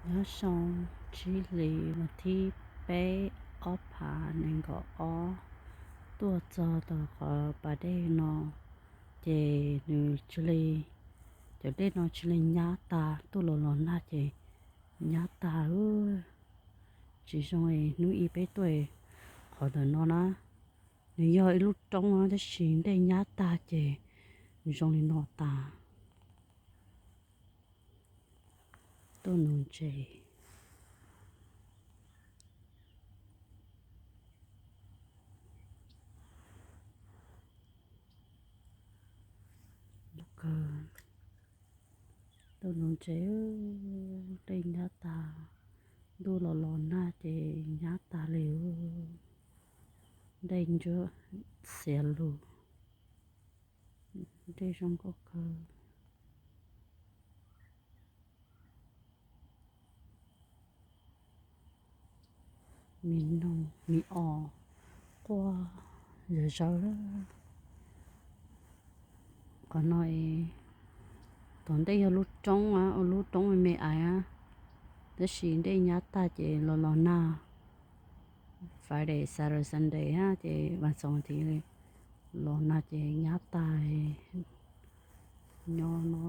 Nyob zoo, tsib hlis vas thib peb ob phav nees nkaum ob, tuaj txog tom qhov pas dej no, ces nws cia li, cov dej no cia li nyab tag, tuaj los los nag ces nyab tag. Tsis zoo es hnub ib peb tuaj qhov ntawm no na, nws yog ib lub roob na tab sis dej nyab tag ces zoo li no tas. Tuaj nuv ntses. Tuaj nuv ntses, dej nyab tag, ntuj los los nag ces nyab tag li. Dej ntsuab xiav lug, dej zoo nkauj kawg. Me noog me os quaj zom zaws. Qhov no es tom ntej yog lub roob, ua lub roob me me ais, tab sis dej nyab tag ces los los nag. Friday, Saturday, Sunday ces vas xaum thiv los nag ces nyab tag. Nyob no